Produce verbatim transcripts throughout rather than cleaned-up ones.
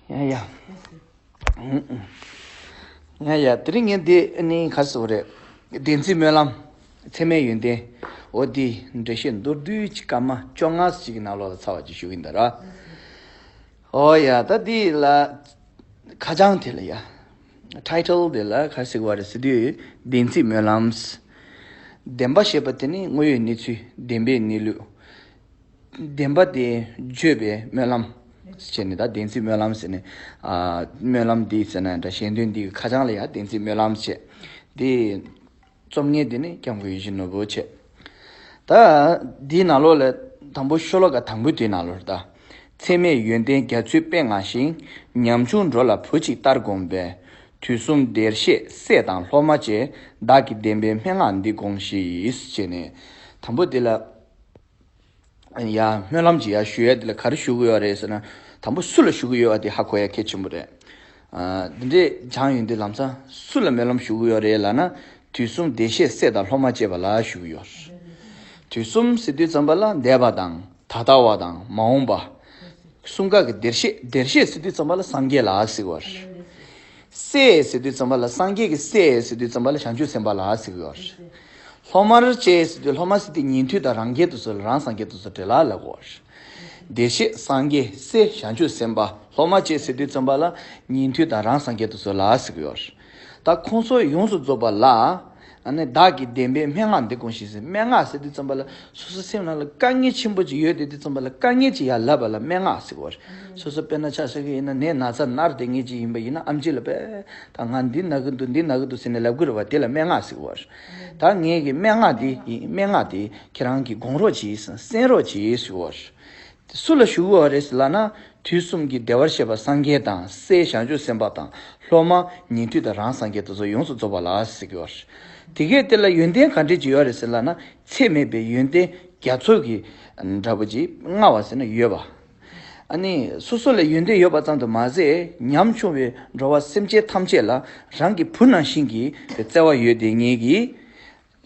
ཡ་ཡ། ཡ་ཡ། དེ་རིང་ངས་འདི་ནི་ག་རེ་ཟེར་དགོས་རེད། བདེན་ཚིག་སྨོན་ལམ། ཚད་མའི་ཡོན་ཏན། འོ་འདི་འགྲེལ་བཤད་མདོར་བསྡུས་ཅིག་སྐར་མ་བཅོ་ལྔ་ཅིག་གི་ནང་ལོགས་ལ་ཚར་བ་ཅིག་ཞུ་གི་ཡིན་ད་ར། འོ་ཡ། ད་འདི་ལ་ཁ་བྱང་དེ་ལ་ཡ། ཊའི་ཊལ་དེ་ལ་ག་རེ་ཟེར་དགོས་རེད་ཟེར་དུས། བདེན་ཚིག་སྨོན་ལམ། བདེན་པ་ཞེས་པ་དེ་ནི་དངོས་ཡོད་གནས་ཚུལ། བདེན་པའི་གནས་ལུགས། བདེན་པ་དེ་བརྗོད་པའི་སྨོན་ལམ་བྱས་ནས། ད་བདེན་ཚིག་སྨོན་ལམ་ཟེར་ནས། ཨ། སྨོན་ལམ་འདི་ཟེར་ན་འདྲ། ཞལ་འདོན་འདི་གི་ཁ་བྱང་ལ་ཡང་བདེན་ཚིག་སྨོན་ལམ་བྱས། འདི་རྩོམ་མཁན་དེ་ནི་སྐྱབས་མགོན་ཡིད་བཞིན་ནོར་བུ་བྱས། ད་འདིའི་ནང་ལོགས་ལ་དང་པོ་ཤོ་ལོ་ཀ་དང་པོ་དེའི་ནང་ལོགས་ད། ཚད་མའི་ཡོན་ཏན་རྒྱ་མཚོའི་དཔེ་མངའ་ཞིང་། ཉམ་ཆུང་འགྲོ་ལ་བུ་གཅིག་ལྟར་དགོངས་པའི། དུས་གསུམ་བདེར་གཤེགས་སྲས་དང་སློབ་མ་བཅས། བདག་གིས་བདེན་པའི་མན་ངག་འདི་དགོངས་ཤིག་ཅེས་ནས། དང་པོ་དེ་ལ། ཡ། སྨོན་ལམ་གྱི་ཡ་ཞུ་ཡ་དེ་ལ་ག་རེ་ཞུ་གི་ཡོད་རེད་ཟེར་ན། དང་པོ་སུ་ལ་ཞུ་གི་ཡོད་པ་དེ་ཧ་གོ་ཡ་གལ་ཆེན་པོ་རེད། ཨ། འདི་འདྲས་སྦྱངས་ཡོང་དུས་ལམ་སང་སུ་ལ་སྨོན་ལམ་ཞུ་གི་ཡོད་རེད་ལབ་ན། དུས་གསུམ་བདེ་གཤེགས་སྲས་དང་སློབ་མ་བཅས་པ་ལ་ཞུ་གི་ཡོད་རེད། དུས་གསུམ་ཟེར་དུས་ཙམ་པ་ལ་འདས་པ་དང་། ད་ལྟ་བ་དང་མ་འོངས་པ། གསུམ་ཀ་གི་བདེར་གཤེགས། བདེར་གཤེགས་ཟེར་དུས་ཙམ་པ་ལ་སངས་རྒྱས་ལ་ཟེར་གི་ཡོད་རེད། སྲས་ཟེར་དུས་ཙམ་པ་ལ། སངས་རྒྱས་ཀྱི་སྲས་ཟེར་དུས་ཙམ་པ་ལ་བྱང་ཆུབ་སེམས་དཔའ་ལ་ཟེར་གི་ཡོད་རེད། སློབ་མར་བཅས་ཟེར་དུས། སློབ་མ་ཟེར་དུས་ཉན་ཐོས་དང་རང་རྒྱལ་དེ་ཚོ་ལ། རང་སངས་རྒྱས་དེ་ཚོ་བྲལ་ལ་ལབ་གོ། བདེར་གཤེགས་སངས་རྒྱས་སྲས་བྱང་ཆུབ་སེམས་དཔའ། སློབ་མ་བཅས་ཟེར་དུས་ཙམ་པ་ལ་ཉན་ཐོས་དང་རང་སངས་རྒྱས་དེ་ཚོ་ལ་ཟེར་གི་ཡོད་རེད། ད་ཁོང་ཚོ་ཡོངས་སུ་རྫོགས་པ་ལ། ཨ་ནི་བདག་གིས་བདེན་པའི་མན་ངག་འདི་དགོངས་ཤིག་ཟེར། མན་ངག་ཟེར་དུས་ཙམ་པ་ལ་སོ་སོ་སེམས་ནང་ལ་དཀའ་ངལ་ཆེན་པོ་ཅིག་ཡོད་དེ་དུས་ཙམ་པ་ལ་དཀའ་ངལ་ཅིག་ཡར་ལབ་པ་ལ་མན་ངག་ཟེར་གི་ཡོད་རེད། སོ་སོ་དཔེར་ན་ཆ་བཞག་གི་ཡིན་ན། ནད་ན་ཚ་ན་བསྡད་མཁན་ཅིག་ཡིན་པ་ཡིན་ན། ཨེམ་ཆི་ལ་པས་ད་ང་འདི་ན་གི་འདུག་འདི་ན་གི་འདུག་ཟེར་ནས་ལབ་གི་རེད་པ། དེ་ལ་མན་ངག་ཟེར་གི་ཡོད་རེད། ད་ངེད་ཀྱི་མན་ངག་འདི་ཡིན། མན་ངག་འདི་ཁྱེད་རང་གིས་དགོངས་རོགས་གྱིས། གསན་རོགས་གྱིས་ཟེར་གི་ཡོད་རེད། སུ་ལ་ཞུ་གི་ཡོད་རེད་ལབ་ན། དུས་གསུམ་གྱི་བདེ་བར་གཤེགས་པ་སངས་རྒྱས་དང་། སྲས་བྱང་ཆུབ་སེམས་དཔའ་དང་། སློབ་མ་ཉན་ཐོས་དང་རང་སངས་རྒྱས་དེ་ཚོ་ཡོངས་སུ་རྫོགས་པ་ལ་ཟེར་གི་ཡོད་རེད། དེ་གས་དེ་ལ་ཡོན་ཏན་ག་འདྲས་ཅིག་ཡོད་རེད་ཟེར་ལབ་ན། ཚད་མེད་པའི་ཡོན་ཏན་རྒྱ་མཚོ་གི་འདྲ་པོ་ཅིག་མངའ་བ་ཟེར་ན་ཡོད་པ། ཨ་ནི་སོ་སོ་ལ་ཡོན་ཏན་ཡོད་པ་ཙམ་དུ་མ་ཟད། ཉམ་ཆུང་བའི་འགྲོ་བ་སེམས་ཅན་ཐམས་ཅད་ལ་རང་གི་བུ་ནང་བཞིན་གྱི་བརྩེ་བ་ཡོད་དེ། ངེད་ཀྱིས་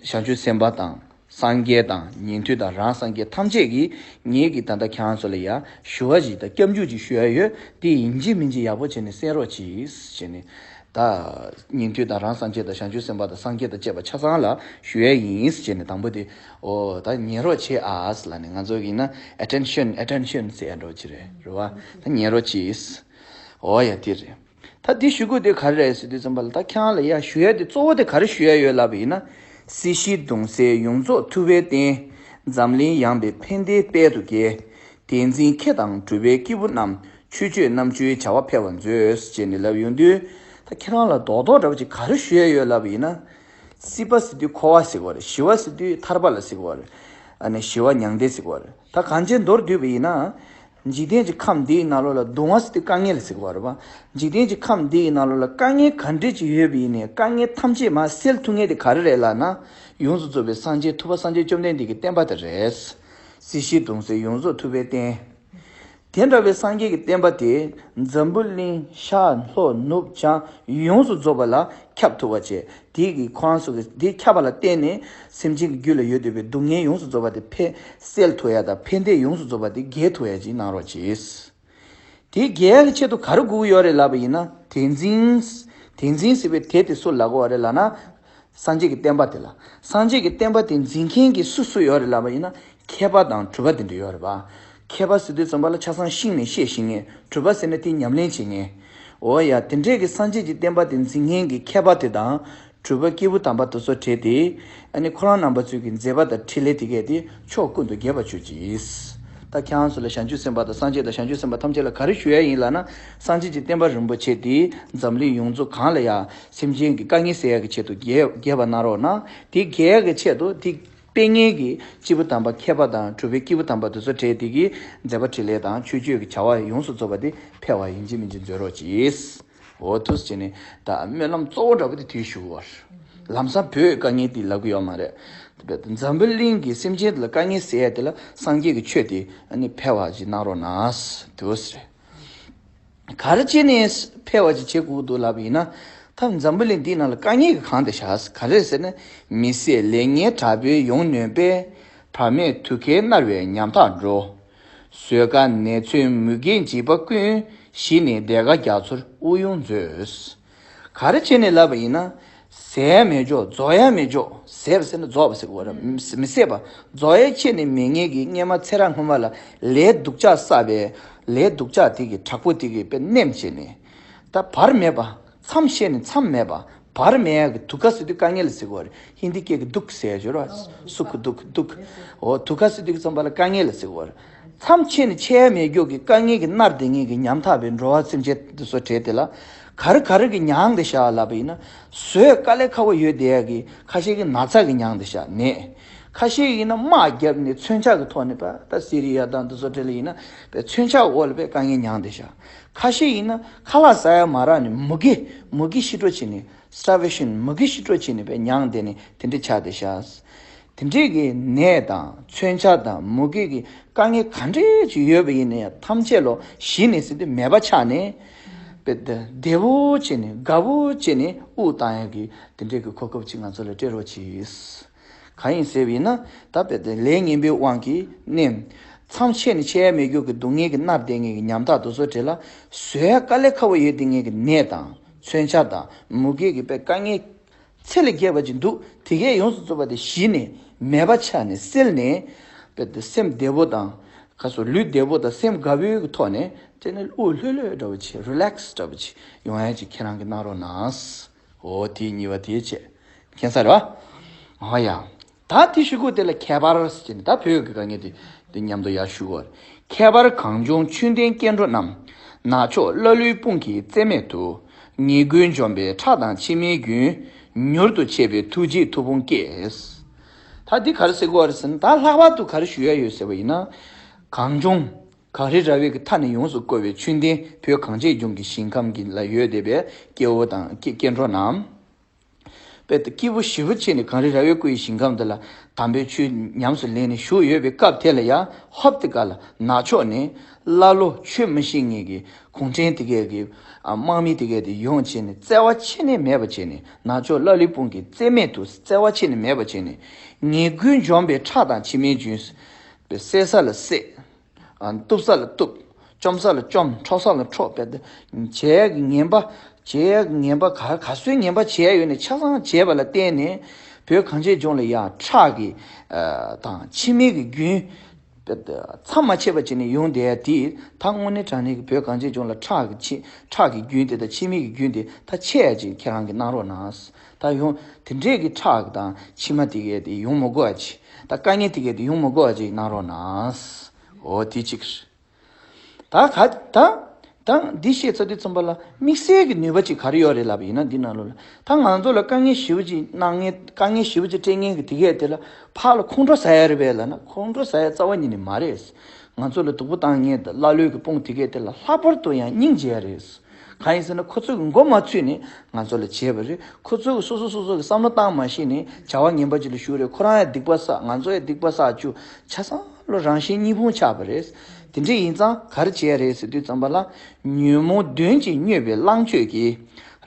བྱང་ཆུབ་སེམས་དཔའ་དང་། སངས་རྒྱས་དང་། ཉན་ཐོས་དང་། རང་སངས་རྒྱས་ཐམས་ཅད་ཀྱིས། ངེད་ཀྱིས་ད་ལྟ་ཁྱེད་རང་ཚོ་ལ་ཡ་ཞུ་བ་ཞིག་དང་སྐྱབས་འཇུག་ཅིག་ཞུ་ཡ་ཡོད། དེ་ཡིན་གཅིག་མིན་གཅིག་ཡག་པོ་བྱས་ནས་གསན་རོགས་གྱིས་ཟེར་ནས། ད་ཉན་ཐོས་དང་རང་སངས་རྒྱས་དང་། བྱང་ཆུབ་སེམས་དཔའ་དང་། སངས་རྒྱས་དང་བཅས་པ་ཆ་ཚང་ལ་ཞུ་ཡ་ཡིན་ཟེར་ནས། དང་པོ་དེ། འོ་ད་ཉན་རོགས་བྱེད་ཨ་ཟེར་ལབ་ནས། ང་ཚོ་གིས་ན་ཨེ་ཊེན་ཤན། ཨེ་ཊེན་ཤན་ཟེར་ཡ་འདྲ་པོ་ཅིག་རེད། རེད་བ། ད་ཉན་རོགས་གྱིས། འོ་ཡ། དེ་རེད། ད་འདི་ཞུ་དགོས་དེ་ག་རེ་རེད་ཟེར་དུས་ཙམ་པ་ལ། ད་ཁྱེད་རང་ལ་ཡ་ཞུ་ཡ་དེ་གཙོ་བོ་དེ་ག་རེ་ཞུ་ཡ་ཡོད་ལབ་པ་ཡིན་ན། སྲིད་ཞིའི་གདུང་སེལ་ཡོངས་རྫོགས་ཐུབ་པའི་རྟེན། འཛམ་གླིང་ཡངས་པའི་ཕན་བདེའི་དཔལ་དུ་རྒྱས། བསྟན་འཛིན་མཁས་དང་གྲུབ་པའི་སྐྱེས་བུ་རྣམས། ཆོས་སྤྱོད་རྣམ་བཅུའི་བྱ་བ་འཕེལ་བར་མཛོད། ཅེས་ནས་ལབ་ཡོང་དུས། ད་ཁྱེད་རང་ལ་རྡོག་རྡོག་འདྲ་པོ་ཅིག་ག་རེ་ཞུ་ཡ་ཡོད་ལབ་པ་ཡིན་ན། སྲིད་པ་ཟེར་དུས་འཁོར་བ་ཟེར་གི་ཡོད་རེད། ཞི་བ་ཟེར་དུས་ཐར་པ་ལ་ཟེར་གི་ཡོད་རེད། ཨ་ནི་ཞི་བ་མྱང་འདས་ཟེར་གི་ཡོད་རེད། ད་གང་ཅི་མདོར་བསྡུས་པ་ཡིན་ན། འཇིག་རྟེན་གྱི་ཁམས་འདིའི་ནང་ལོགས་ལ། གདུང་བ་ཟེར་དུས་དཀའ་ངལ་ལ་ཟེར་གི་ཡོད་རེད་པ། འཇིག་རྟེན་གྱི་ཁམས་འདིའི་ནང་ལོགས་ལ་དཀའ་ངལ་ག་འདྲས་ཅིག་ཡོད་པ་ཡིན་ནའི། དཀའ་ངལ་ཐམས་ཅད་མར་སེལ་ཐུབ་མཁན་དེ་ག་རེ་རེད་ལབ་ན། ཡོངས་སུ་རྫོགས་པའི་སངས་རྒྱས། ཐུབ་པ་སངས་རྒྱས་བཅོམ་ལྡན་འདས་ཀྱི་བསྟན་པ་དེ་རེད། སྲིད་ཞིའི་གདུང་སེལ་ཡོངས་རྫོགས་ཐུབ་པའི་རྟེན། དེ་འདྲ་བའི་སངས་རྒྱས་ཀྱི་བསྟན་པ་དེ་འཛམ་བུ་གླིང་ཤར་ལྷོ་ནུབ་བྱང་ཡོངས་སུ་རྫོགས་པ་ལ་ཁྱབ་ཐུབ་པ་བྱས། དེ་གིས་ཁོ་རང་ཚོ་གི་དེ་ཁྱབ་པ་ལ་བརྟེན་ནས། སེམས་ཅན་གྱི་རྒྱུད་ལ་ཡོད་བསྡད་པའི་སྡུག་བསྔལ་ཡོངས་སུ་རྫོགས་པ་དེ་ཕན། སེལ་ཐུབ་ཡ་དང་། ཕན་བདེ་ཡོངས་སུ་རྫོགས་པ་དེ་རྒྱས་ཐུབ་ཡ་ཅིག་གནང་རོགས་གྱིས། དེ་རྒྱས་ཡ་གི་ཆེད་དུ་ག་རེ་དགོས་ཀྱི་ཡོད་རེད་ལབ་པ་ཡིན་ན། དེ་འཛིན། དེ་འཛིན་ཟེར་བའི་དེ་དེ་སུ་ལབ་ཀྱི་ཡོད་རེད་ལབ་ན། སངས་རྒྱས་ཀྱི་བསྟན་པ་དེ་ལ། སངས་རྒྱས་ཀྱི་བསྟན་པ་དེ་འཛིན་མཁན་གྱི་སུ་སུ་ཡོད་རེད་ལབ་པ་ཡིན་ན། མཁས་པ་དང་གྲུབ་པ་དེ་འདྲ་ཡོད་རེད་པ། མཁས་པ་ཟེར་དུས་ཙམ་པ་ལ་ཆ་ཚང་ཤེས་ནས་བཤད་ཤེས་མཁན། གྲུབ་པ་ཟེར་ན་དེ་ཉམས་ལེན་བྱེད་མཁན། འོ་ཡ། དེ་འདྲས་ཀྱི་སངས་རྒྱས་ཀྱི་བསྟན་པ་དེ་འཛིན་མཁན་གྱི་མཁས་པ་དེ་དང་། གྲུབ་པ་སྐྱེས་བུ་དམ་པ་དེ་ཚོ་གྲས་དེ། ཨ་ནི་ཁོ་རང་རྣམ་པ་ཚོའི་གི་མཛད་པ་དང་འཕྲིན་ལས་དེ་གས་དེ་ཕྱོགས་ཀུན་ཏུ་རྒྱས་པར་གྱུར་ཅིག། ད་ཁྱེད་རང་ཚོ་ལ་བྱང་ཆུབ་སེམས་དཔའ་དང་། སངས་རྒྱས་དང་། བྱང་ཆུབ་སེམས་དཔའ་ཐམས་ཅད་ལ་ག་རེ་ཞུ་ཡ་ཡིན་ལབ་ན། སངས་རྒྱས་ཀྱི་བསྟན་པ་རིན་པོ་ཆེ་དེ་འཛམ་གླིང་ཡོངས་རྫོགས་གང་ལ་ཡ། སེམས་ཅན་གྱི་དཀའ་ངལ་སེལ་ཡ་གི་ཆེད་དུ་རྒྱས་རྒྱས་པ་གནང་རོགས་གནང་། དེ་རྒྱས་ཡ་གི་ཆེད་དུ་དེ་སྤེལ་མཁན་གྱི་སྐྱེས་བུ་དམ་པ་མཁས་པ་དང་། གྲུབ་པའི་སྐྱེས་བུ་དམ་པ་དེ་ཚོ་གྲས་དེ་གིས་མཛད་པ་འཕྲིན་ལས་དང་། ཆོས་སྤྱོད་ཀྱི་བྱ་བ་ཡོངས་སུ་རྫོགས་པ་དེ་འཕེལ་བ་ཡིན་གཅིག་མིན་གཅིག་མཛོད་རོགས་གྱིས། འོ་འདུག་སེ་བྱས་ནས། ད་སྨོན་ལམ་གཙོ་བོ་འདྲ་པོ་དེ་དེ་ཞུ་དགོས་པ་རེད། ལམ་སང་བོད་དཀའ་ངལ་དེ་ལབ་ཀྱི་ཡོད་མ་རེད། འཛམ་བུ་གླིང་གི་སེམས་ཅན་དེ་ལ་དཀའ་ངལ་སེལ་ཡ་དེ་ལ་སངས་རྒྱས་ཀྱི་ཆོས་དེ་ཨ་ནི་འཕེལ་བ་ཅིག་གནང་རོགས་གནང་། འདུག་སེ་རེད། ག་རེ་བྱས་ནས་འཕེལ་བ་ཅིག་བྱེད་དགོས་འདུག་ལབ་པ་ཡིན་ན། ད་འཛམ་བུ་གླིང་འདིའི་ནང་ལ་དཀའ་ངལ་གྱིས་གང་སྟེ་བཞག། ག་རེ་ཟེར་ན། མི་བཟད་ལས་ངན་དྲག་པོས་ཡོངས་ནོན་པས། བར་མེད་དུ་ཁའི་མནར་བས་ཉམ་ཐག་འགྲོ། བཟོད་དཀའ་ནད་མཚོན་མུ་གེའི་འཇིགས་པ་ཀུན། གཞི་ནས་བདེ་དགའ་རྒྱ་མཚོར་དབུགས་དབྱུང་མཛོད། ག་རེ་བྱས་ནས་ལབ་པ་ཡིན་ན། ཟད་ཡ་མེད་འཇོག་རྫོགས་ཡ་མེད་འཇོག་ཟད་པ་ཟེར་ན་རྫོགས་པ་ཟེར་གི་ཡོད་རེད། མི་མི་ཟད་པ། རྫོགས་ཡ་ཁྱེད་ནི་མེད་ངེས་ཀྱི་སྔས་མ་ཚེ་རབས་སྔོན་མ་ལ་ལས་སྡུག་ཅག་བསགས་པའི་ལས་སྡུག་ཅག་དེ་གི་དྲག་པོ་དེ་གི་དཔེ་ནེམ་བྱས་ནས། ད་བར་མེད་པ། མཚམས་ཤེས་ནས་མཚམས་མེད་པ། བར་མེད་ཡ་གི་དུ་ཁ་ཟེར་དུས་དཀའ་ངལ་ལ་ཟེར་གི་ཡོད་རེད། ཧིན་དི་སྐད་ཀྱི་དུག་ཟེར་ཡ་ཡོད་རེད་བ། སུ་ཁུ་དུག་དུག་འོ་དུ་ཁ་ཟེར་དུས་ཀྱི་ཙམ་པ་ལ་དཀའ་ངལ་ལ་ཟེར་གི་ཡོད་རེད། མཚམས་ཆད་ནས་ཆད་ཡ་མེད་མགྱོགས་ཀྱི་དཀའ་ངལ་གྱིས་མནར་བསྡད་མཁན་གྱི་ཉམ་ཐག་པའི་འགྲོ་བ་སེམས་ཅན་དེ་ཚོ་གྲས་དེ་ལ། ག་རེ་ག་རེ་གྱིས་མྱངས་བསྡད་ཤག་ལབ་པ་ཡིན་ན། བཟོད་དཀའ་ལས་ཁག་པོ་ཡོད་བསྡད་ཡ་གི་ཁ་ཤས་ཀྱིས་ན་ཚ་གིས་མྱངས་བསྡད་ཤག་ནད། ཁ་ཤས་ཡིན་ན་དམག་བརྒྱབ་ནས་མཚོན་ཆ་གི་ཐོག་ནས་པ་ད་སི་རི་ཡ་དང་དེ་ཚོ་གྲས་ལ་ཡིན་ན་པའི་མཚོན་ཆ་འོག་ལ་པའི་དཀའ་ངལ་མྱངས་བསྡད་ཤག་ཁ་ཤས་ཡིན་ན་ཁ་ལག་ཟ་ཡ་མ་རག་ནས་མུ་གེ་མུ་གེ་ཤི་འགྲོ་བྱས་ནས་starvation མུ་གེ་ཤི་འགྲོ་བྱས་ནས་པའི་མྱངས་བསྡད་ནས་དེ་འདྲ་ཆགས་བསྡད་ཤག་དེ་འདྲས་ཀྱི་ནད་དང་མཚོན་ཆ་དང་མུ་གེ་གི་དཀའ་ངལ་ག་འདྲས་ཅིག་ཡོད་པ་ཡིན་ན་ཡང་ཐམས་ཅད་ལོ་གཞི་ནས་ཟེར་དུས་མེད་པ་ཆགས་ནས། དཔེ་དེ་བདེ་བོ་བྱས་ནས་དགའ་བོ་བྱས་ནས་དབུགས་བཏང་ཡག་གི་དེ་འདྲས་ཀྱི་གོ་སྐབས་ཅིག་ང་ཚོ་ལ་སྤྲད་རོགས་གྱིས། གང་ཡིན་ཟེར་བ་ཡིན་ན་ད་དཔེ་དེ་ལས་ངན་པའི་དབང་གིས་ནེམ། མཚམས་ཆད་ནས་ཆད་ཡ་མེད་མགྱོགས་ཀྱི་སྡུག་བསྔལ་གྱིས་མནར་བསྡད་མཁན་གྱི་ཉམ་ཐག་དེ་ཚོ་གྲས་ལ་བཟོད་ཡ་དཀའ་ལས་ཁག་པོ་ཡོད་བསྡད་མཁན་གྱི་ནད་དང་མཚོན་ཆ་དང་མུ་གེ་གི་དཔེ་དཀའ་ངལ། ཚད་ལས་བརྒལ་བ་ཅིག་འདུག་དེ་གས་ཡོངས་སུ་རྫོགས་པ་དེ་གཞི་ནས་མེད་པ་ཆགས་ནས་སེལ་ནས། དཔེ་དེ་སེམས་བདེ་པོ་དང་། ཁ་སོ་ལུས་བདེ་པོ་དང་སེམས་དགའ་པོའི་གི་ཐོག་ནས་དེ་ནས་དབུགས་ལྷོད་ལྷོད་འདྲ་བོ་ཅིག་རི་ལེག་སི་འདྲ་བོ་ཅིག་ཡོང་ཡ་ཅིག་ཁྱེད་རང་གིས་གནང་རོགས་གནང་། འོ་དེ་གཉིས་པ་དེ་བྱས། མཁྱེན་ས་རེད་བ། འོ་ཡ། ད་དེ་ཞུ་གོ་དེ་ལ་ཁྱད་པར་ཟེར་ནས་ད་བོད་ཀྱི་དཀའ་ངལ་དེ་དེ་མཉམ་དུ་ཡར་ཞུ་གོ། ཁྱད་པར་གངས་ལྗོངས་ཆོས་ལྡན་སྐྱེ་འགྲོ་རྣམས། ནག་ཕྱོགས་ཀླ་ཀློའི་དཔུང་གིས་རྩེ་མེད་དུ། ཉེས་ཀུན་འཇོམས་པའི་ཁྲག་དང་མཆི་མའི་རྒྱུན། མྱུར་དུ་མཆེད་པའི་ཐུགས་རྗེའི་མཐུ་དཔུང་བསྐྱེད། ད་འདི་ག་རེ་ཟེར་དགོས་རེད་ཟེར་ན་ད་ལྷག་པར་དུ་ག་རེ་ཞུ་ཡ་ཡོད་ཟེར་བ་ཡིན་ན། གངས་ལྗོངས་གངས་རི་ར་བས་ཀྱི་མཐའ་ནས་ཡོངས་སུ་བསྐོར་བའི་ཆོས་ལྡན་བོད་གངས་ཅན་ལྗོངས་ཀྱི་ཞིང་ཁམས་ཀྱི་ལ་ཡོད་བསྡད་པའི་སྐྱེ་བོ་དང་སྐྱེ་སྐྱེ་འགྲོ་རྣམས། དཔེ་དེ་སྐྱེས་བུ་ཞེ་པོ་ཅིག་ནི་གངས་རི་ར་བས་བསྐོར་བའི་ཞིང་ཁམས་འདི་ལ་དམ་པའི་ཆོས་ཉམས་སུ་ལེན་ནས་བཞུགས་ཡོད་པའི་སྐབས་དེ་ལ་ཡང་ཧོབ་དེ་ག་ལ་ནག་ཕྱོགས་ནས་ཀླ་ཀློ་ཆོས་མི་ཤེས་མཁན་གྱི་གུང་ཁྲན་དེ་གས་ཀྱི་དམག་མི་དེ་གས་དེ་ཡོང་བྱས་ནས་བརྩེ་བ་ཆེ་ནས་མེད་པ་བྱས་ནས་ནག་ཕྱོགས་ཀླ་ཀློའི་དཔུང་གིས་རྩེ་མེད་དུ་བརྩེ་བ་ཆེ་ནས་མེད་པ་བྱས་ནས་ཉེས་ཀུན་འཇོམས་པའི་ཁྲག་དང་མཆི་མའི་རྒྱུན། བསད་ས་ལ་བསད། གཏུབ་ས་ལ་གཏུབ། བཅོམ་ས་ལ་བཅོམ། འཕྲོག་ས་ལ་འཕྲོག་པའི་བྱས་ཀྱི་ངན་པ། བྱས་ཀྱི་ངན་པ་ག་ག་ཚོད་ངན་པ་བྱས་ཡོད་ནས་ཆ་ཚང་བྱས་པ་ལ་བརྟེན་ནས་བོད་གངས་ཅན་ལྗོངས་ལ་ཡང་ཁྲག་གི་དང་མཆི་མའི་གི་རྒྱུན་མཚམས་མ་ཆད་པ་བྱས་ནས་ཡོང་བསྡད་ཡ་དེ་ད་དངོས་གནས་དྲང་གནས་ཀྱི་བོད་གངས་ཅན་ལྗོངས་ལ་ཁྲག་གི་མཆི་ཁྲག་གི་རྒྱུན་དེ་དང་མཆི་མའི་གི་རྒྱུན་དེ་ད་ཆད་ཡ་ཅིག་ཁྱེད་རང་གིས་གནང་རོགས་གནང་། ད་ཡོང་དེ་འདྲས་ཀྱི་ཁྲག་དང་མཆི་མ་དེ་གས་དེ་ཡོང་མི་དགོས་ཡ་ཅིག་ད་དཀའ་ངལ་དེ་གས་དེ་ཡོང་མི་དགོས་ཡ་ཅིག་གནང་རོགས་གནང་། འོ་དེ་གཅིག་ད་ག་ད་ད་འདི་བཤད་ཚར་དུས་ཙམ་པ་ལ་དམིགས་བསལ་གྱི་ནུས་པ་ཅིག་ག་རེ་ཡོད་རེད་ལབ་པ་ཡིན་ན་འདི་ནང་ལོགས་ལ་ད་ང་ཚོ་ལ་དཀའ་ངལ་ཞེ་པོ་ཅིག་གནང་མཁན་དཀའ་ངལ་ཞེ་པོ་ཅིག་སྤྲད་མཁན་གྱི་དེ་གས་དེ་ལ་ཕར་ལ་ཁོང་ཁྲོ་ཟ་ཡ་རེད་པས་ལབ་ན་ཁོང་ཁྲོ་ཟ་ཡ་རྩ་བ་ཉིད་ནས་མ་རེད། ང་ཚོ་ལ་སྡུག་པོ་བཏང་མཁན་དང་ཀླ་ཀློའི་གི་དཔུང་དེ་གས་དེ་ལ་ལྷག་པར་དུ་ཡང་སྙིང་རྗེ་ཡ་རེད། གང་ཡིན་ཟེར་ན་ཁོ་ཚོ་གི་མགོ་མ་ཚོས་ནས་ང་ཚོ་ལ་བྱས་པ་རེད། ཁོ་ཚོ་གི་སོ་སོ་སོ་སོ་གི་བསམ་བློ་བཏང་མ་ཤེས་ནས་བྱ་བ་ངན་པ་ཅིག་ལ་ཞུགས་རེད། ཁོ་རང་ཡང་སྡིག་པ་བསགས། ང་ཚོ་ཡང་སྡིག་པ་བསགས་བཅུག་ཆ་ཚང་ལོ་རང་གཞན་གཉིས་ཕུང་ཆགས་པ་རེད། དེ་འདྲ་ཡིན་ཙང་ག་རེ་བྱས་རེད་ཟེར་དུས་ཙམ་པ་ལ་ཉོན་མོངས་གདོན་གྱིས་མྱོས་པའི་གླང་སྤྱོད་ཀྱིས།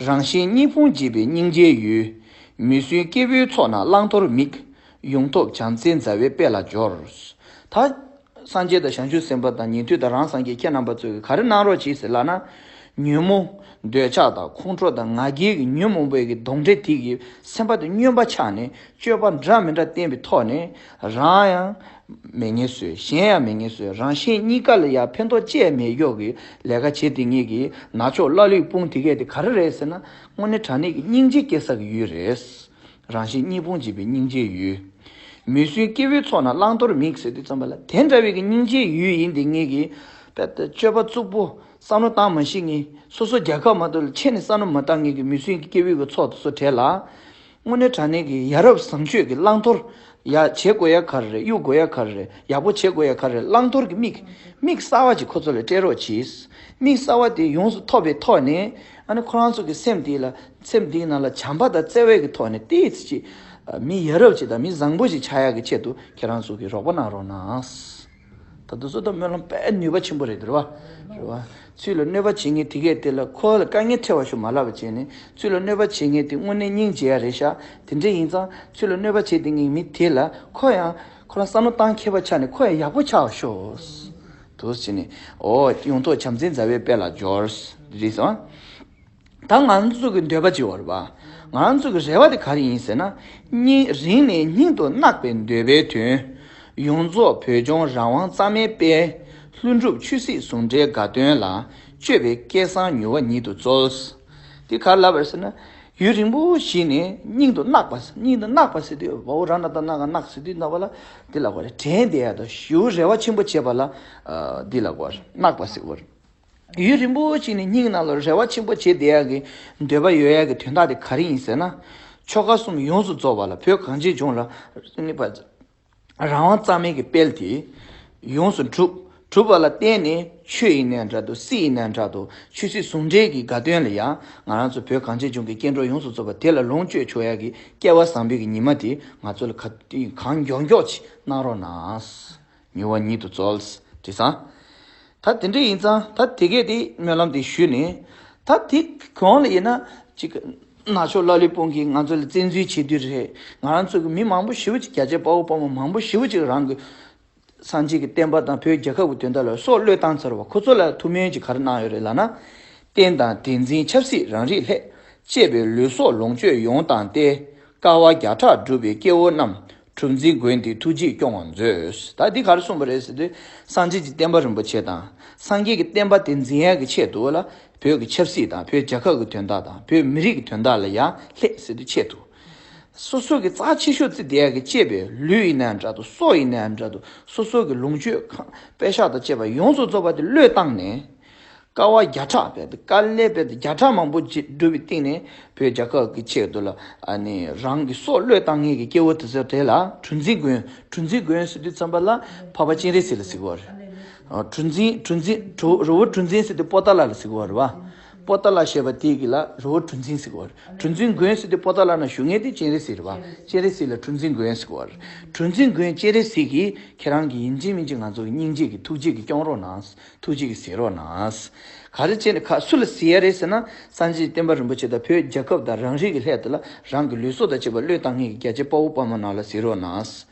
རང་གཞན་གཉིས་ཕུང་འཇིག་པའི་སྙིང་རྗེའི་ཡུལ། མི་བསྲུན་སྐྱེ་བོའི་ཚོགས་རྣམས་བླང་དོར་མིག་ཡོངས་ཐོབ་བྱམས་བརྩེའི་མཛའ་བའི་དཔལ་ལ་སྦྱོར། ད་སངས་རྒྱས་དང་བྱང་ཆུབ་སེམས་དཔའ་དང་ཉན་ཐོས་དང་རང་སངས་རྒྱས་ཁྱེད་རྣམ་པ་ཚོས་ག་རེ་གནང་རོགས་གྱིས་ཟེར་ལབ་ན། ཉོན་མོངས་འདོད་ཆགས་དང་ཁོང་ཁྲོ་དང་ང་རྒྱལ་གྱི་ཉོན་མོངས་པའི་གི་གདོན་འདྲེ་དེ་གི་སེམས་པ་དེ་སྨྱོན་པ་ཆགས་ནས་སྤྱོད་པ་འདྲ་མི་འདྲ་བསྟན་པའི་ཐོག་ནས་རང་ཡང་མེད་ངེས་བཟོས། གཞན་ཡང་མེད་ངེས་བཟོས། རང་གཞན་གཉིས་ཀ་ལ་ཡང་ཕན་ཐོགས་ཅི་ཡང་མེད་ཀྱོག་གི་ལས་ཀ་བྱེད་དེ་ངེས་ཀྱི་ནག་ཕྱོགས་ཀླ་ཀློའི་དཔུང་དེ་གས་དེ་ག་རེ་རེད་ཟེར་ན་དངོས་གནས་དྲང་གནས་ཀྱི་སྙིང་རྗེ་སྐྱེ་ས་གི་ཡུལ་རེད། རང་གཞན་གཉིས་ཕུང་འཇིག་པའི་སྙིང་རྗེའི་ཡུལ། མི་བསྲུན་སྐྱེ་བོའི་ཚོགས་རྣམས་བླང་དོར་མིག་ཟེར་དུས་ཙམ་པ་ལ་དེ་འདྲ་བའི་གི་སྙིང་རྗེའི་ཡུལ་ཡིན་དེ་ངེས་ཀྱི། དཔེ་ལྟ་སྤྱོད་པ་རྩུབ་པོ་བསམ་བློ་བཏང་མ་ཤེས་ངེས་སོ་སོ་རྒྱལ་ཁབ་མ་གཏོགས་ལ་ཁྱེད་ནི་བསམ་བློ་མ་བཏང་ངེས་ཀྱི་མི་བསྲུན་གྱི་སྐྱེ་བོའི་གི་ཚོགས་དེ་ཚོ་གྲས་ལ། དངོས་གནས་དྲང་གནས་ཀྱི་ཡ་རབས་བཟང་སྤྱོད་ཀྱི་བླང་དོར། ཡ་བྱེད་དགོས་ཡ་ག་རེ་རེད། གཡུག་དགོས་ཡ་ག་རེ་རེད། ཡག་པོ་བྱེད་དགོས་ཡ་ག་རེ་རེད། བླང་དོར་གྱི་མིག་མིག་གསར་བ་ཅིག་ཁོ་ཚོ་ལ་སྤྲད་རོགས་གྱིས། མིག་གསར་བ་དེ་ཡོངས་སུ་ཐོབ་པའི་ཐོག་ནས་ཨ་ནི་ཁོ་རང་ཚོ་གི་སེམས་དེ་ལ། སེམས་འདིའི་ནང་ལ་བྱམས་པ་དང་བརྩེ་བའི་གི་ཐོག་ནས་ཏོག་ཙམ་ཅིག་མི་ཡ་རབས་ཅིག་དང་མི་བཟང་པོ་ཅིག་ཆགས་ཡག་གི་ཆེད་དུ་ཁྱེད་རང་ཚོ་གིས་རོགས་པ་གནང་རོགས་གནང་། ད་དུ་སུ་དང་སྨོན་ལམ་དཔེ་ནུས་པ་ཆེན་པོ་རེད་འདུག་རེད་བ། རེད་བ། ཚུལ་ལ་གནོད་པ་བྱེད་མཁན་དེ་གས་དེ་ལ་ཁོ་ལ་དཀའ་ངལ་འཕྲད་པ་ཞིག་མ་ལབ་པ་བྱས་ནས་ཚུལ་ལ་གནོད་པ་བྱེད་མཁན་དེ་དངོས་གནས་སྙིང་རྗེ་ཡ་རེད་ཤག་དེ་འདྲ་ཡིན་ཙང་ཚུལ་ལ་གནོད་པ་བྱེད་དེ་ངའི་མི་དེ་ལ་ཁོ་ཡང་ཁོ་རང་བསམ་བློ་བཏང་མཁས་པ་ཆགས་ནས་ཁོ་ཡང་ཡག་པོ་ཆགས་ཤོག་དུ་བྱས་ནས། ཨོ། ཡོངས་རྫོགས་བྱམས་བརྩེའི་མཛའ་བའི་དཔལ་ལ་སྦྱོར། རེད་སོང་། ད་ང་ཚོ་གི་འདོད་པ་ཅིག་ཡོད་རེད་པ། ང་ཚོ་གི་རེ་བ་དེ་ག་རེ་ཡིན་ཟེར་ན། སྙིང་རིང་ནས་སྙིང་དུ་བརྣག་པའི་འདོད་པའི་དོན། ཡོངས་རྫོགས་བོད་ལྗོངས་རང་དབང་གཙང་མའི་དཔལ། ལྷུན་གྲུབ་ཆོས་སྲིད་ཟུང་འབྲེལ་དགའ་སྟོན་ལ། སྤྱོད་པའི་སྐལ་བཟང་མྱུར་བ་ཉིད་དུ་སྩོལ། དེ་ག་རེ་ལབ་པ་རེད་ཟེར་ན། ཡུན་རིང་པོ་ཞིག་ནས་སྙིང་དུ་བརྣག་པ། སྙིང་དུ་བརྣག་པ་ཟེར་དུས་བ་འོ་རང་ན་ད་ན་ག་བརྣག་ཟེར་དུས་ན་བ་ལ། དེ་ལ་གོ་རེ་དྲན་བསྡད་ཡ་དང་ཞུ་རེ་བ་ཆེན་པོ་བྱེད་པ་ལ། ཨ། འདི་ལ་གོ་རེ་བརྣག་པ་ཟེར་གོ་རེ། ཡུན་རིང་པོ་ཞིག་ནས་སྙིང་ནང་ལ་རེ་བ་ཆེན་པོ་བྱེད་བསྡད་ཡ་གི་འདོད་པ་ཡོད་ཡ་གི་དོན་དག་དེ་ག་རེ་ཡིན་ཟེར་ན། ཆོལ་ཁ་གསུམ་ཡོངས་སུ་རྫོགས་པ་ལ་བོད་གངས་ཅན་ལྗོངས་ལ་ནི་པ། རང་དབང་གཙང་མའི་གི་དཔལ་དེ་ཡོངས་སུ་གྲུབ། གྲུབ་པ་ལ་བརྟེན་ནས་ཆོས་ཡིན་ནའི་འདྲ་འདུག་སྲིད་ཡིན་ནའི་འདྲ་འདུག་ཆོས་སྲིད་ཟུང་འབྲེལ་གྱི་དགའ་སྟོན་ལ་ཡང་ང་རང་ཚོ་བོད་གངས་ཅན་ལྗོངས་ཀྱི་སྐྱེ་འགྲོ་ཡོངས་སུ་རྫོགས་པ་དེ་ལ་ལོངས་སྤྱོད་ཆོག་ཡ་གི་སྐལ་བ་བཟང་པོའི་གི་ཉི་མ་དེ་ང་ཚོ་ལ་ག་དུས་གང་མགྱོགས་མགྱོགས་ཅིག་གནང་རོགས་གནང་། མྱུར་བ་ཉིད་དུ་སྩོལ། དེ་སང་། ད་དེ་འདྲ་ཡིན་ཙང་ད་དེ་གས་དེ་སྨོན་ལམ་དེ་ཞུས་ནས། ད་དེ་གོང་ལ་ཡིན་ན་ཅིག་ནག་ཕྱོགས་ཀླ་ཀློའི་དཔུང་གིས་ང་ཚོ་ལ་བཙན་འཛུལ་བྱེད་དུས་རེད། ང་རང་ཚོ་གི་མི་མང་པོ་ཞེ་པོ་ཅིག་རྒྱ་ཆེ་དཔའ་བོ་དཔའ་མོ་མང་པོ་ཞེ་པོ་ཅིག་རང་གི་སངས་རྒྱས་ཀྱི་བསྟན་པ་དང་བོད་རྒྱལ་ཁབ་ཀྱི་དོན་དག་ལ་སྲོག་བློས་བཏང་ཚར་བ་ཁོ་ཚོ་ལ་ཐུགས་སྨོན་ཅིག་ག་རེ་གནང་ཡོད་རེད་ལབ་ན། བསྟན་དང་དེ་འཛིན་ཆབ་སྲིད་རང་རིགས་ལྷད། གཅེས་པའི་ལུས་སྲོག་ལོངས་སྤྱོད་ཡོངས་བཏང་སྟེ། དཀའ་བ་བརྒྱ་ཕྲག་བསྒྲུབས་པའི་སྐྱེ་བོ་རྣམས། གྲུ་འཛིན་མགོན་དེའི་ཐུགས་རྗེས་སྐྱོང་བར་མཛོད། ད་འདི་ག་རེ་གསུངས་པ་རེད་ཟེར་དུས། སངས་རྒྱས་ཀྱི་བསྟན་པ་རིན་པོ་ཆེ་དང་། སངས་རྒྱས་ཀྱི་བསྟན་པ་དེ་འཛིན་ཡག་གི་ཆེད་དུ་ལ། བོད་ཀྱི་ཆབ་སྲིད་དང་བོད་རྒྱལ་ཁབ་ཀྱི་དོན་དག་དང་བོད་མི་རིགས་ཀྱི་དོན་དག་ལ་ཡང་ལྷད་ཟེར་དུས་ཆེད་དུ། སོ་སོ་གི་རྩ་ཆེ་ཤོས་བརྩི་བསྡད་ཡག་གི་གཅེས་པའི་ལུས་ཡིན་ནའང་འདྲ་འདུག་སྲོག་ཡིན་ནའང་འདྲ་འདུག་སོ་སོ་གི་ལོངས་སྤྱོད་ཁང་པེ་ཤག་དང་བཅས་པ་ཡོངས་སུ་རྫོགས་པ་དེ་བློས་བཏང་ནས། དཀའ་བ་བརྒྱ་ཕྲག་བས་དཀའ་ལས་བས་བརྒྱ་ཕྲག་མང་པོ་བསྒྲུབས་པའི་སྟེང་ནས་བོད་རྒྱལ་ཁབ་ཀྱི་ཆེད་དུ་ལ་ཨ་ནི་རང་གི་སྲོག་བློས་བཏང་མཁན་གྱི་སྐྱེ་བོ་དེ་ཚོ་དེ་ལ་གྲུ་འཛིན་མགོན། གྲུ་འཛིན་མགོན་ཟེར་དུས་ཙམ་པ་ལ་འཕགས་པ་སྤྱན་རས་གཟིགས་ལ་ཟེར་གི་ཡོད་རེད། གྲུ་འཛིན་གྲུ་འཛིན་གྲུ་རི་བོ་གྲུ་འཛིན་ཟེར་དུས་པོ་ཏཱ་ལ་ལ་ཟེར་གི་ཡོད་རེད་བ། པོ་ཏཱ་ལ་ཞེས་པ་དེ་གི་ལ་རི་བོ་གྲུ་འཛིན་ཟེར་གི་ཡོད་རེད། གྲུ་འཛིན་མགོན་ཟེར་དུས་པོ་ཏཱ་ལ་ན་བཞུགས་མཁན་དེ་སྤྱན་རས་གཟིགས་རེད་བ། སྤྱན་རས་གཟིགས་ལ་གྲུ་འཛིན་མགོན་ཟེར་གི་ཡོད་རེད། གྲུ་འཛིན་མགོན་སྤྱན་རས་གཟིགས་ཀྱིས་ཁྱེད་རང་གི་ཡིན་གཅིག་མིན་གཅིག་ང་ཚོ་གི་སྙིང་རྗེ་གི་ཐུགས་རྗེ་གི་སྐྱོང་རོགས་གནང་། ཐུགས་རྗེ་གིས་གཟིགས་རོགས་གནང་། ག་རེ་བྱས་ནས་ཁ་སུ་ལ་གཟིགས་ཡ་རེད་ཟེར་ན། སངས་རྒྱས་བསྟན་པ་རིན་པོ་ཆེ་དང་བོད་རྒྱལ་ཁབ་དང་རང་རིགས་ཀྱི་སླད་དུ་ལ་རང་གི་ལུས་སྲོག་དང་བཅས་པ་བློས་བཏང་མཁན་གྱི་རྒྱལ་གཅེས་དཔའ་བོ་དཔའ་མོ་རྣམས་ལ་གཟིགས་རོགས་གནང་།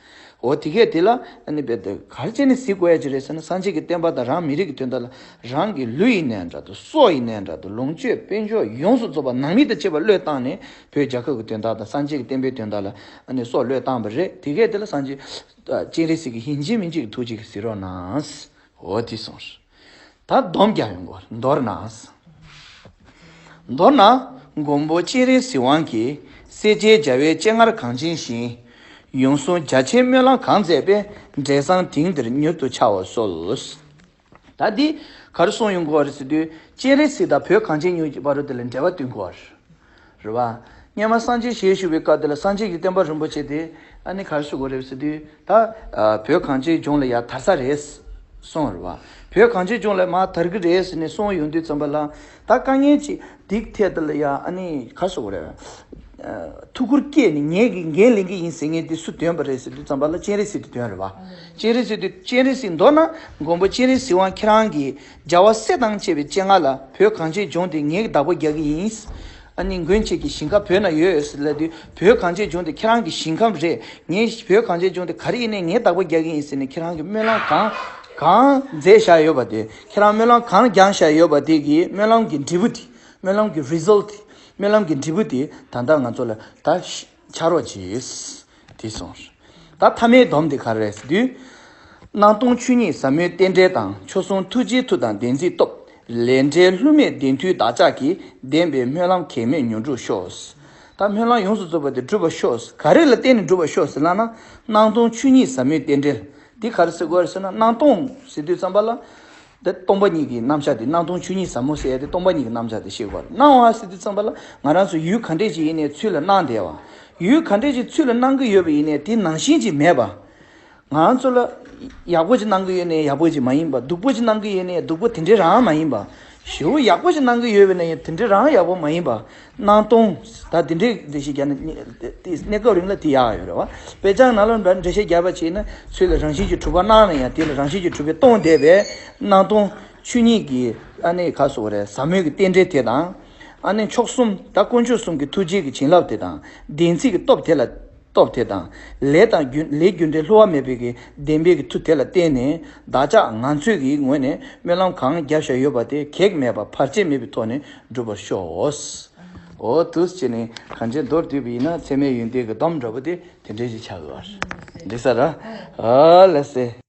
འོ་དེ་གས་དེ་ལ་ཨ་ནི་རྦད་དེ་ག་རེ་བྱས་ནས་གཟིགས་དགོས་ཡ་ཅིག་རེད་ཟེར་ན། སངས་རྒྱས་ཀྱི་བསྟན་པ་དང་རང་མི་རིགས་ཀྱི་དོན་དག་ལ་རང་གི་ལུས་ཡིན་ནའི་འདྲ་འདུག་སྲོག་ཡིན་ནའི་འདྲ་འདུག་ལོངས་སྤྱོད་དཔལ་འབྱོར་ཡོངས་སུ་རྫོགས་པ་ནང་མི་དང་བཅས་པ་བློས་བཏང་ནས་བོད་རྒྱལ་ཁབ་ཀྱི་དོན་དག་དང་སངས་རྒྱས་ཀྱི་བསྟན་པའི་དོན་དག་ལ་ཨ་ནི་སྲོག་བློས་བཏང་བ་རེད། དེ་གས་དེ་ལ་སངས་རྒྱས་སྤྱན་རས་གཟིགས་ཀྱིས་ཡིན་གཅིག་མིན་གཅིག་གི་ཐུགས་རྗེ་གིས་གཟིགས་རོགས་གནང་། འོ་དེ་སོང་། ད་སྡོམ་རྒྱག་ཡོང་གོ། མདོར་ན། མདོར་ན། མགོན་པོ་སྤྱན་རས་གཟིགས་དབང་གིས་སེར་སྐྱའི་རྒྱལ་བའི་སྤྱན་སྔར་གངས་ཅན་ཞིང་། ཡོངས་བཟུང་རྒྱ་ཆེའི་སྨོན་ལམ་གང་མཛད་པའི། འབྲས་བཟང་དེང་འདིར་མྱུར་དུ་འཆར་བར་གསོལ། ད་འདི་ག་རེ་གསུངས་ཡོང་གོ་རེད་ཟེར་དུས། སྤྱན་རས་གཟིགས་དང་བོད་གངས་ཅན་ཉིད་ཀྱི་བར་དུ་དེ་ལ་འབྲེལ་བ་བསྟུན་གོ། རེད་བ། སྔོན་མ་སངས་རྒྱས་ཞལ་བཞུགས་པའི་སྐབས་དེ་ལ་སངས་རྒྱས་ཀྱི་བསྟན་པ་རིན་པོ་ཆེ་དེ་ཨ་ནི་ག་རེ་ཞུ་དགོས་རེད་ཟེར་དུས། ད་ཨ་བོད་གངས་ཅན་ལྗོངས་ལ་ཡར་དར་ས་རེད་གསུངས་རེད་བ། བོད་གངས་ཅན་ལྗོངས་ལ་མར་དར་གི་རེད་ཟེར་ནས་གསུངས་ཡོང་དུས་ཙམ་པ་ལ། ད་དཀའ་ངལ་ཅིག་འདི་ཐད་དུ་ལ་ཡ་ཨ་ནི་ག་རེ་ཞུ་དགོས་རེད། ཨ་ཐུགས་ཁུར་བསྐྱེད་ནས་ངས་ཀྱི་འགན་ལེན་གི་ཡིན་ཟེར་མཁན་དེ་སུ་འདོན་པ་རེད་ཟེར་དུས་ཙམ་པ་ལ་སྤྱན་རས་གཟིགས་དེ་འདོན་རེད་བ། སྤྱན་རས་གཟིགས་དེ་སྤྱན་རས་གཟིགས་མདོར་ན་མགོན་པོ་སྤྱན་རས་གཟིགས་དབང་ཁྱེད་རང་གི་རྒྱལ་བ་སྲས་དང་བཅས་པའི་སྤྱན་སྔ་ལ་བོད་གངས་ཅན་ལྗོངས་དེ་ངས་ཀྱི་བདག་པོ་རྒྱག་གི་ཡིན། ཨ་ནི་མགོན་ཁྱེད་ཀྱི་ཞིང་ཁམས་བོད་ན་ཡོད་ཟེར་ལབ་དུས། བོད་གངས་ཅན་ལྗོངས་དེ་ཁྱེད་རང་གི་ཞིང་ཁམས་རེད། ངས་བོད་གངས་ཅན་ལྗོངས་དེ་ག་རེ་ཡིན་ནའི་ངས་བདག་པོ་རྒྱག་གི་ཡིན་ཟེར་ནས་ཁྱེད་རང་གི་སྨོན་ལམ་གང་གང་མཛད་བཞག་ཡོད་པ་དེ། ཁྱེད་རང་སྨོན་ལམ་གང་བརྒྱངས་བཞག་ཡོད་པ་དེ་གི་སྨོན་ལམ་གྱི་འབྲས་བུ་དེ། སྨོན་ལམ་གྱི་རི་ཛལ་ཊི་དེ། སྨོན་ལམ་གྱི་འབྲས་བུ་དེ་ད་ལྟ་ང་ཚོ་ལ་ད་ཤ- ཆ་རོགས་གྱིས། དེ་སོང་། ད་མཐའ་མའི་སྡོམ་དེ་ག་རེ་རེད་ཟེར་དུས། སྣང་སྟོང་ཆོས་ཉིད་ཟབ་མོའི་རྟེན་འབྲེལ་དང་། མཆོག་ཟུང་ཐུགས་རྗེའི་མཐུ་དང་བདེན་ཚིག་སྟོབས། ལས་འབྲས་བསླུ་མེད་བདེན་མཐུའི་བདག་ཅག་གིས། བདེན་པའི་སྨོན་ལམ་གེགས་མེད་མྱུར་འགྲུབ་ཤོག། ད་སྨོན་ལམ་ཡོངས་སུ་རྫོགས་པ་དེ་འགྲུབ་པར་ཤོག། ག་རེ་ལ་བརྟེན་ནས་འགྲུབ་པར་ཤོག་ཟེར་ལབ་ན། སྣང་སྟོང་ཆོས་ཉིད་ཟབ་མོའི་རྟེན་འབྲེལ། འདི་ག་རེ་ཟེར་དགོས་རེད་ཟེར་ན། སྣང་སྟོང་ཟེར་དུས་ཙམ་པ་ལ། འདི་སྟོང་པ་ཉིད་ཀྱི་རྣམ་གཞག་དེ། སྣང་སྟོང་ཆོས་ཉིད་ཟབ་མོ་ཟེར་ཡ་དེ་སྟོང་པ་ཉིད་ཀྱི་རྣམ་གཞག་དེ་ཤེས་དགོས་རེད། སྣང་བ་ཟེར་དུས་ཙམ་པ་ལ་ང་རང་ཚོ་ཡུལ་ག་འདྲས་ཅིག་ཡིན་ནའི་ཚུར་ལ་སྣང་བསྡད་པ། ཡུལ་ག་འདྲས་ཅིག་ཚུར་ལ་སྣང་གི་ཡོད་པ་ཡིན་ནའི་དེ་ནང་བཞིན་ཅིག་མེད་པ། ང་རང་ཚོ་ལ་ཡག་པོ་ཅིག་སྣང་གི་ཡོད་ནའི་ཡག་པོ་ཅིག་མ་ཡིན་པ། སྡུག་པོ་ཅིག་སྣང་གི་ཡོད་ནའི་སྡུག་པོ་དེ་འདྲས་རང་མ་ཡིན་པ། ཞེ་པོ་ཡག་པོ་ཞིག་གནང་གི་ཡོད་པ་ན་ཡང་དེ་འདྲ་རང་ཡག་པོ་མ་ཡིན་པ། སྣང་སྟོང་། ད་དེ་འདྲའི་འགྲེལ་བཤད་རྒྱག་ན་དེ་གནས་སྐབས་རིང་ལ་དེ་ཡག་ཡོད་རེད་བ། དཔེ་ཆ་ནང་ལ་འགྲེལ་བཤད་རྒྱག་པ་བྱས་ན་ཚུར་ལ་རང་བཞིན་གྱིས་གྲུབ་པ་སྣང་ན་ཡང་དེ་ལ་རང་བཞིན་གྱིས་གྲུབ་པའི་སྟོང་བསྡད་པས་སྣང་སྟོང་ཆོས་ཉིད་ཀྱི་ཨ་ནི་ག་ཟེར་དགོས་རེད། ཟབ་མོའི་གི་རྟེན་འབྲེལ་དེ་དང་། ཨ་ནི་མཆོག་གསུམ་ད་དཀོན་མཆོག་གསུམ་གྱི་ཐུགས་རྗེ་གི་བྱིན་རླབས་དེ་དང་བདེན་ཚིག་གི་སྟོབས་དེ་ལ། སྟོབས་དེ་དང་། ལས་དང་རྒྱུ་ལས་རྒྱུ་འབྲས་བསླུ་བ་མེད་པའི་གི་བདེན་པའི་གི་མཐུ་དེ་ལ་བརྟེན་ནས། བདག་ཅག་ང་ཚོའི་གི་ངོས་ནས་སྨོན་ལམ་གང་བརྒྱབ་བཞག་ཡོད་པ་དེ་གེགས་མེད་པ་བར་ཆད་མེད་པའི་ཐོག་ནས་འགྲུབ་པར་ཤོག། འོ་དུས་བྱས་ནས་གང་ཅི་མདོར་བསྡུས་པ་ཡིན་ན་ཚད་མའི་ཡོན་ཏན་གྱི་སྡོམ་འདྲ་པོ་དེ་དེ་འདྲའི་ཞིག་ཆགས་ཡོད་རེད། འགྲིག་ས་ར། ཨ་ལ་སེ།